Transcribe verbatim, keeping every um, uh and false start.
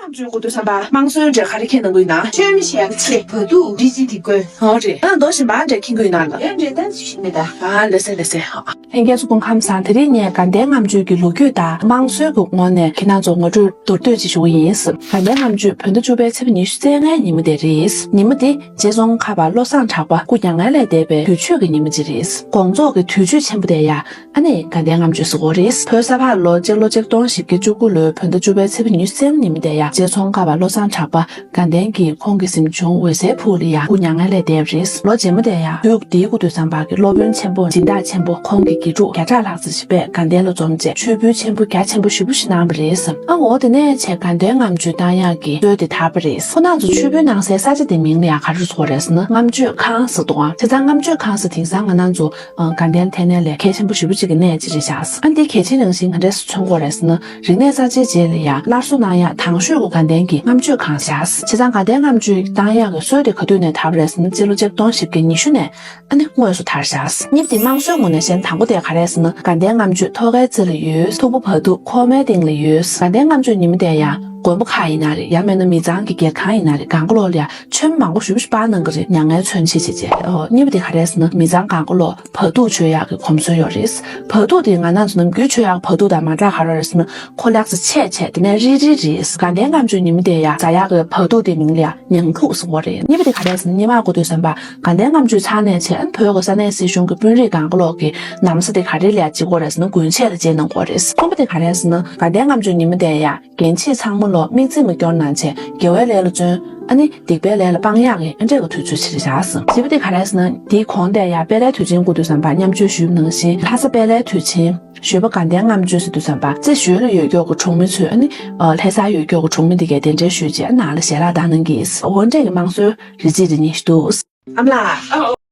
ལྔ་བཅུ་དགུ་དུས་བསམ་པ་དམངས་སྲོལ་འདྲ་ག་རེ་མཁྱེན་གནང་གི་ཡོད་ན། ཆོས་མི་ཤེས་ཡག་ཆེ་བོད་དུ་རི་ཅི་དི་གོས་ཧོ་རེད། ཨ་མདོ་ཞིག་མ་འདྲ་མཁྱེན་གི་ཡོད་ན་ལ། ཡ་འདྲ་ད་ཞིག་མི་ད། ཨ་ལེ་སེ་ལེ་སེ་ཧ། ལྷན་རྒྱས་ཚོ་སྐུ་ཁམས་བཟང་། དེ་རིང་ངས་དགའ་ལྡན་ལྔ་མཆོད་ཀྱི་ལོ་རྒྱུས་དང་དམངས་སྲོལ་གྱི་ངོས་ནས་ཁྱེད་རང་ཚོ་ངོ་སྤྲོད་མདོར་བསྡུས་ཅིག་ཞུ་གི་ཡིན། དགའ་ལྡན་ལྔ་མཆོད་བོད་ཟླ་བཅུ་པའི་ཚེས་པ་ཉི་ཤུ་རྩ་ལྔའི་ཉིན་མོ་དེ་རེད། ཉིན་མོ་དེ་རྗེ་ཙོང་ཁ་པ་བློ་བཟང་གྲགས་པ་སྐུ་མྱ་ངན་ལས་འདས་པའི་དུས་མཆོད་ཀྱི་ཉིན་མོ་ཅིག་རེད། དགོངས་རྫོགས་ཀྱི་དུས་མཆོད་ཆེན་པོ་དེ་ཡ། ཨ་ནི་དགའ་ལྡན་ལྔ་མཆོད་ཟེར་གོ་རེད། བོད་ས་ཕག་ལོ་སྤྱི་ལོ་ཆིག་སྟོང་བཞི་བརྒྱ་བཅུ་དགུ་ལོའི་བོད་ཟླ་བཅུ་པའི་ཚེས་པ་ཉི་ཤུ་རྩ་ལྔ་ཉིན་མོ་དེ་ཡ། རྗེ་ཙོང་ཁ་པ་བློ་བཟང་གྲགས་པ་དགའ་ལྡན་གྱིས་ཁོང་གི་གཟིམ་ཆུང་འོད་གསལ་ཕུག་ལ་ཡ་སྐུ་མྱ་ངན་ལས་འདས་པ་རེད། ལོ་རྗེས་མ་དེ་ཡ་དུས་འདིའི་སྐུ་དུས་བསམ་པ་གི་སློབ་དཔོན་ཆེན་པོ་སྦྱིན་བདག་ཆེན་པོ་ཁོང་གི་དགེ་ཕྲུག་བརྒྱ་ཕྲག་ལྷག་ཙམ་ཞིག་པས་དགའ་ལྡན་ལ་འཛོམས་བྱས་མཆོད་འབུལ་ཆེན་པོ་རྒྱ་ཆེན་པོ་ཞེ་པོ་ཞིག་གནང་བ་རེད། ཨ་འོ་དེ་ནས་བྱས་དགའ་ལྡན་ལྔ་མཆོད་བཏང་ཡག་གི་སྲོལ་དེ་དར་བ་རེད། ཁོ་རང་ཚོ་མཆོད་འབུལ་གནང་སའི་ས་ཆ་དེ་མིང་ལ་ཡ་ག་རེ་ཟེར་གོ་རེད་ཟེར་ན་ལྔ་མཆོད་ཁང་ཟེར་འདུག་ཨ། བྱས་ཙང་ལྔ་མཆོད་ཁང་ཟེར་དེང་སང་ང་རང་ཚོ་ཨ་དགའ་ལྡན་ལྟེ་གནས་ལ་གལ་ཆེན་པོ་ཞེ་པོ་ཅིག་གི་གནས་ཅིག་རེད་ཤག་ཨ་འདི་གལ་ཆེན་རང་བཞིན་ག་འདྲས་མཚོན་གྱི་ཡོད་རེད་ཟེར་ན། རིག་གནས་གསར་བརྗེའི་རྗེས་ལ་ཡང་སླར་གསོ་གནང་ཡག་དང་ཤོས་ཀྱི་དགའ་ལྡན་གྱི་ལྔ་མཆོད་ཁང་བཞག་བྱས་ཙང་དགའ་ལྡན་ལྔ་མཆོད་བཏང་ཡག་གི་སྲོལ་དེ་ག་དུས་ནས་དར་བ་རེད་ཟེར་ན་སྤྱི་ལོ་ཆིག་སྟོང་བཞི་བརྒྱ་ཉི་ཤུ་ནས་ཨ་ནི་དངོས་སུ་དར་བཞག་གཉིས་པ་དེ་དམངས་སྲོལ་ངོས་ནས་གཞན་དང་པོ་དེ་ག་རེ་ཟེར་ན་དགའ་ལྡན་ལྔ་མཆོད་ཐོག་ཁའི་རྩེ་ལ་ཡོད། ཐུག་པ་བར་དུ་ཁོག་མའི་སྟེང་ལ་ཡོད། དགའ་ལྡན་ལྔ་མཆོད་ཉིན་མོ་དེ་ཡང་དགོན་པ་ཁག་ཡིན་ན་རེད། ཡང་མིན་ན་མི་ཚང་གི་སྒེར་ཁང་ཡིན་ན་རེད། སྒང་ག་ལོགས་ལ་ཡང་མཆོད་མེ་མང་པོ་ཞེ་པོ་ཞིག་སྤར་གནང་གི་རེད། མྱ་ངན་མཚོན་ཆེད་བྱས་བྱས། ཨོ། གཉིས་པ་དེ་ག་རེ་ཟེར་ན་མི་ཚང་སྒང་ག་ལོགས་བར་ཐུག་མཆོད་ཡག་གི་གོམས་སྲོལ་ཡོད་རེད། བར་ཐུག་དེ་ང་རང་ཚོ་ནམ་རྒྱུན་མཆོད་ཡག་བར་ཐུག་དང་མ་འདྲ་ག་རེ་རེད་ཟེར་ན་ཁོ་ལེགས་ཙམ་ཆད་ཆད་དེ་ནས་རིལ་རིལ་རེད། དགའ་ལྡན་ལྔ་མཆོད་ཉིན་མོ་དེ་ཡ་ཟ་ཡག་གི་བར་ཐུག་དེ་མིང་ལ་ཡ་ཉང་ཐུག་ཟེར་གོ་རེད། གཉིས་པ་དེ་ག་རེ་ཟེར་ན་སྔོན་མ་དགོས་དུས་བསམ་པ་དགའ་ལྡན་ལྔ་མཆོད་ཚར་ནས་བྱས་བོད་ཀྱི་ས་གནས་སྲིད་གཞུང་གི་དཔོན་རིགས་སྒང་ག་ལོགས་ཀྱི་ན་བཟའ་དེ་ག་རེ་ལ་ཡ་བྱེད་གོ་རེད་ཟེར་ན་དགུན་ཆད་ལ་བྱེད་གནང་གོ་རེད། གསུམ་པ་དེ་ག་རེ་ཟེར་ན་དགའ་ལྡན་ལྔ་མཆོད་ཉིན་མོ་དེ་ཡ། རྒན་བྱིས་ཚང་མ་ལོ་དམིགས་བརྩེ་མ་སྐྱོར་གནང་བྱས་དགེ་བའི་ལས་ལ་བརྩོན། ཨ་ནི་སྡིག་པའི་ལས་ལ་སྤང་ཡག་གི་ཨ་འདྲས་ཀྱི་དུས་ཚོད་ཅིག་རེད་ཤག་བཞི་པ་དེ་ག་རེ་ཟེར་ན་དེའི་གོང་དེ་ཡ་དཔལ་ལྷའི་དུས་ཆེན་དགོས་དུས་བསམ་པ་མཉམ་སྤྱོད་ཞུས་པ་ནང་བཞིན་ལྷ་ས་དཔལ་ལྷའི་དུས་ཆེན་ཞོལ་པ་དགའ་ལྡན་ལྔ་མཆོད་ཟེར་དུས་བསམ་པ་རྩེ་ཞོལ་ལ་ཡོད་མཁན་གྱི་གྲོང་མི་ཚོས་ཨ་ནི་ལྷ་སར་ཡོད་མཁན་གྱི་གྲོང་མི་དེ་གས་གདན་འདྲེན་ཞུས་བྱས་ནང་ལ་ཞལ་ལག་བཏང་གནང་གི་འོ་འདྲས་ཀྱི་དམངས་སྲོལ་རེ་གཅིག་རེ་གཉིས་ཤིག་འདུག་ཨ་མ་ལགས།